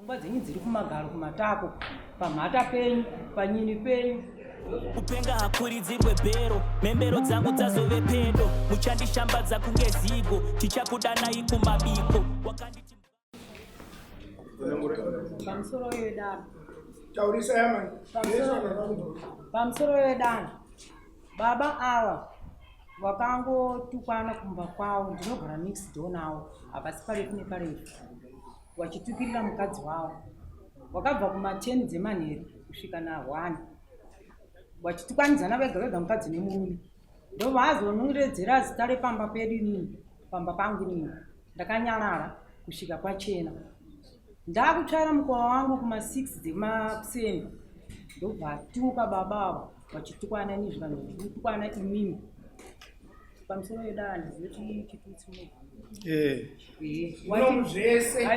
Pfungwa dzenyu dziri kumagaro kumatako, pamhata penyu, panyini penyu. Kupenga hakuridzirwe bhero, mhembero dzangu dzazove pedo, muchandishambadza kunge zigo, tichakudanai kumabiko. Wakanditi Pamusoro wedano. Taurisa yamai. Pamusoro wedano. Baba ava vakangotukwana kumba kwavo, ndinogara next door navo, hapasi parefu neparefu. Wachitukirira mukadzi wavo. Wakabva kuma 10 dzemanheru kusvika na 1. Wachitukwanidzana vega vega mukadzi nemurume. Ndobva zita repamba pedu inini, pamba pangu inini. Ndakanyarara kusvika kwachena. Ndakutsvaira mukova wangu kuma 6 dzemakuseni. Ndobva atuka baba ava vachitukwana ini zvikanzi kutukwana imimi. Pamusoro yedu handizive chitutsi zvese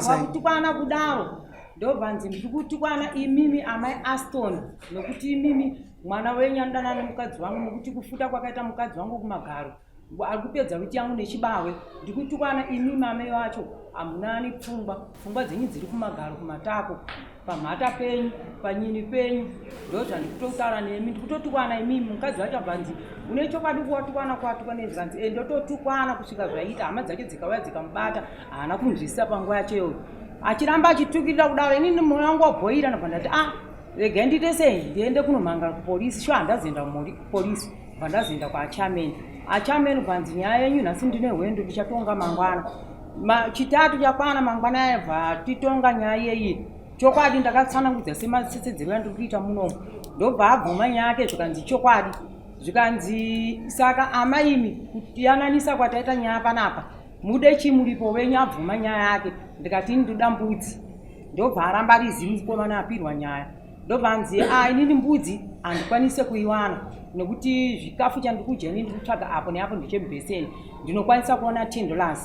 wakutukwana kudaro ndobva nzi ndiri kutukwana imimi amai Aston nokuti imimi mwana wenyu anodanana nemukadzi wangu nokuti kufuta kwakaita mukadzi wangu kumagaro ari kupedza witi yangu nechibawe ndikutukwana imimi amai vacho hamunani pfungwa pfungwa dzenyu dziri kumagaro kumatako pamhata penyu panyini penyu ndo zvandikutotaura nemi ndikutotukwana imimi mukadzi wacho abvanzi une chokwadi kuwatukwana kwatukwa nezvikanzi e ndototukwana kusvika zvaita hama dzake dzikauya dzikamubata haana kunzwisisa panguva yacho iyoyo achiramba achitukirira kudaro inini mwoyo wangu wabhoira ndobva ndati ah regai ndiite sei ndiende kunomhangara kupolisi sho handazoenda kupolisi bva ndazoenda kwaachameni achameni bvanzi nyaya yenyu nhasi ndine hwendo ndichatonga mangwana chitatu chakwana mangwana yabva titonga nyaya yeyi chokwadi ndakatsanangudza sematsetsedzero yandiri kuita munomu ndobva abvuma nyaya yake zvikanzi chokwadi zvikanzi saka amaimi kuyananisa kwataita nyaya panapa mude chimuripo wenyu abvuma nyaya yake ndikati ini ndoda mbudzi ndobva aramba rizi mukomana apirwa nyaya ndobva anzi a inini mbudzi handikwanise kuiwana nekuti zvikafu chandikudya ini ndikutsvaga apo neapo ndechemubheseni ndinokwanisa kuona $10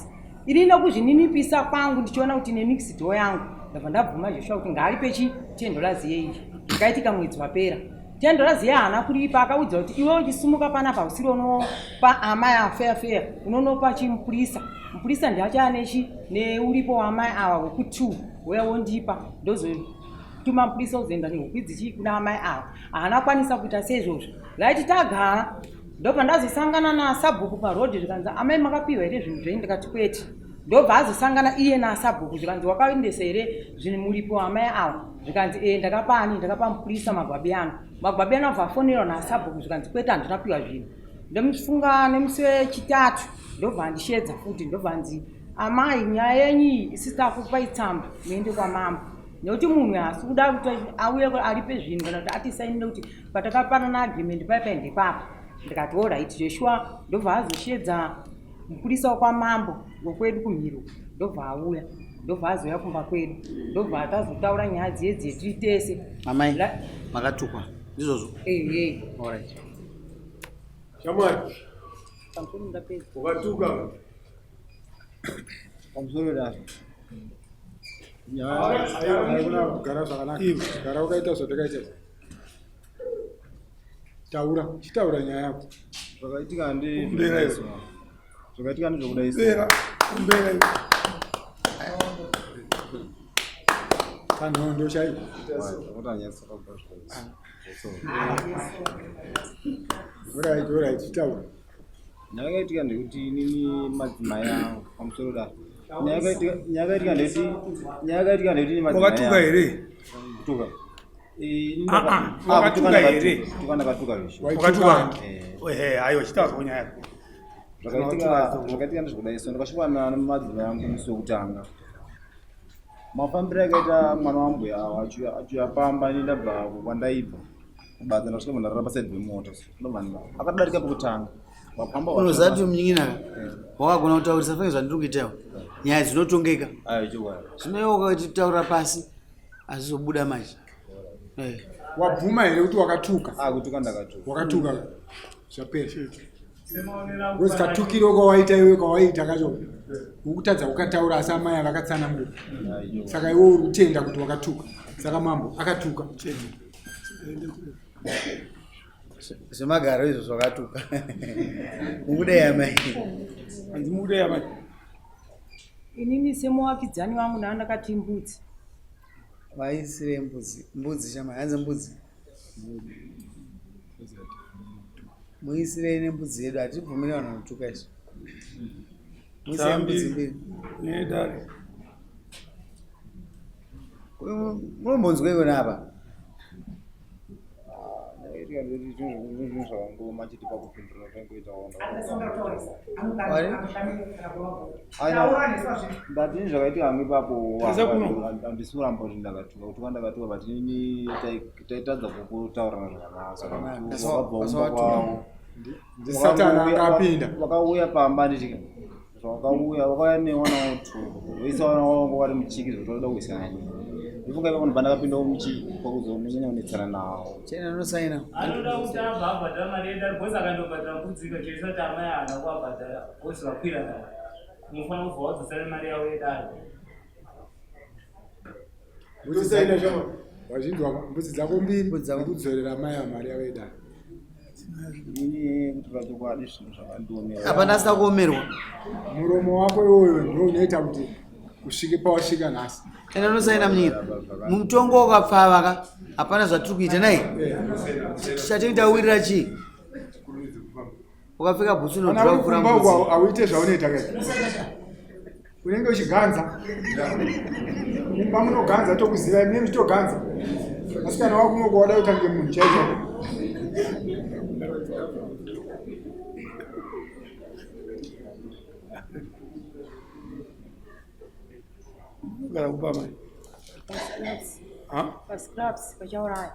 ini nokuzvininipisa kwangu ndichiona kuti nenext door yangu ndabva ndabvuma Joshua kuti ngaaripe chi $10 yeii zvakaitika mwedzi wapera $10 iye haana kuripa akaudza kuti iwe uchisimuka panapa usiri unopa amai afeya feya unonopa chimupurisa mupurisa ndiachaya nechi neuripo waamai ava wekutu uya wondipa ndozotuma mupurisa uzoenda nehuku idzi chii kuna amai ava haana kwanisa kuita seizvozvo raiti tagara ndobva ndazosangana nasabhuku parodhi zvikanzi amai makapiwa here zvinhu zvenyu ndikati kwete ndobva azosangana iye nasabhuku zvikanzi wakaendesa here zvinhu muripo amai ava zvikanzi e ndakapa ani ndakapa mupurisa magwabiano magwabiano abva afonerwa nasabhuku zvikanzi kwete handina kupiwa zvinhu ndomufunga nemusi wechitatu ndobva andishedza futi ndobva anzi amai nyaya yenyu iyi isi takupai tsamba muende kwamambo nekuti munhu haasi kuda kuti auye aripe zvinhu kana kuti atisainire kuti patakapanana agreement paipai ndepapa ndikati alright Joshua ndobva azoshedza mupurisa wekwamambo wekwedu kumhiro ndobva auya ndobva azouya kumba kwedu ndobva tazotaura nyaya dziye dziye tiri tese amai makatukwa ndizvozvo ehe alright Shamwari, pamusoro ndapedza wakatuka. Pamusoro dazvo. Nyaya Kugara zvakanaka. Gara wakaita zvatakaita. Taura, chitaura nyaya yako. Zvakaitika ndi Kumbera iwe. Zvakaitika ndezvekudai so. Kumbera, kumbera iwe. Panhondo chaipo. Alright, alright, chitaura. Nyaya yakaitika ndekuti inini madzimai angu pamusoro da. Nyaya yakaitika ndekuti nyaya yakaitika ndekuti inini madzimai Wakatuka here? Kutuka. Ah, ah, wakatuka here? Kutuka ndakatuka zvisho. Wakatuka? Eh. Ehe, aiwa chitaura nyaya yako. Zvakaitika ndezvekudai so ndakasvikana nemadzimai angu musi wekutanga. Mafambiro akaita mwana wambuya awa achiuya pamba ini ndabva kwandaibva kubasa ndasvika ndarara pasaidi pemota ndobva akadarika pekutanga vafamba unoziva kuti munyin'ina wakagona kutaurisa fange zvandiri kuitawo nyaya dzinotongeka ayo chokwadi zvino iwe ukatitaura pasi azizobuda manje Eh. Wabvuma here kuti wakatuka? ah kutuka ndakatuka Wakatuka. Zvapera. Because katukiro kawaita iwe kawaita kacho ukutadza kukataura asi amai avakatsanangura. Saka iwe uri kutenda kuti wakatuka. Saka mambo akatuka. Zvemagaro izvo zvakatuka. Mukudei amai. Hanzi mukudei amai. Inini semuwakidzani wangu naa ndakati mbudzi. Vaisire mbudzi, mbudzi shama, hanzi mbudzi. Muisirei nembudzi yedu, hatibvumire vanhu vanotuka isu. Muisirei mbudzi mbiri. Nedare. Munombonzweiko napa? Zvinhu zvakangoma chete pakupindura zvangoita but ini zvakaitika hangu ipapo handisi kuramba kuti ndakatuka kutuka ndakatuka but ini taitadza kutaurana zvakanaka saka wakabva kumba kwavo ndisatani anga apinda wakauya pamba ndichika zvakauya wakauya newana wotu voisa wana wangu vari muchiki zvotoda kuisana nini ndifunga ipapo ndobva ndakapindawo muchiki kwakuzonyanya kunetsana nawo Chena anosaina. Anoda kuti abva abhadhara mari yedare bhozi akandobhadhara mbudzi ikacheresa kuti amai haana kuabhadhara bhozi vakwira nawo unofanira kubva wadzosera mari yavo yedare. Tosaina chama. Wazvinzwa mbudzi dzako mbiri nekudzorera amai ava mari yavo yedare. Ini kutaura chokwadi zvinhu zvakandiomera. Hapana asina kuomerwa. Muromo wako iwoyo ndiwo unoita kuti usvike pawasvika nhasi. Enda unosaina munyika. Mutongo wakapfava ka hapana zvatiri kuita nai. Chatenge tawirira chii? Ukapfeka bhutsu Kana inodhura uri kupfuura kumba uko mbudzi. hauite zvaunoita kai. Unenge uchiganza. Mumba munoganza tokuziva imi muchitoganza. Asi kana wakunoko wada kuita kunge munhu chaicho. Gara kupa mai. Pascraps. Ha? Pascraps pachauraya.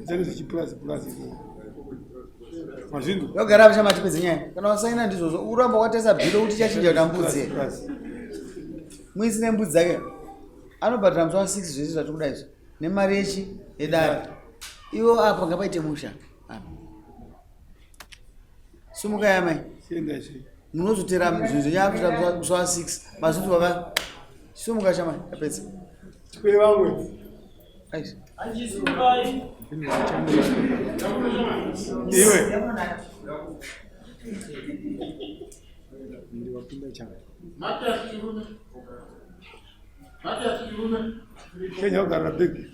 Dzange dzichipurazi purazi. Mazvinhu. Yogara apa chama tipedze nyaya. Kana wasaina ndizvozvo uramba wakatarisa bhilo kuti chachinja kuita mbudzi. Purazi. Muisire mbudzi dzake. Anobhadhara musi wa 6 zvese zvatiri kuda izvi. Nemari yechi yedare. Iwo apa ngapaite musha. Apa. Sumukai amai. Chienda ichi. Munozotera zvinhu zvenyu akuita musi wa 6. Mazvinzwa va. Sumuka chamai yapedza. Tipei vamwe. Aish. Iwe. Ndi wapinda chama. Kenya ugara big.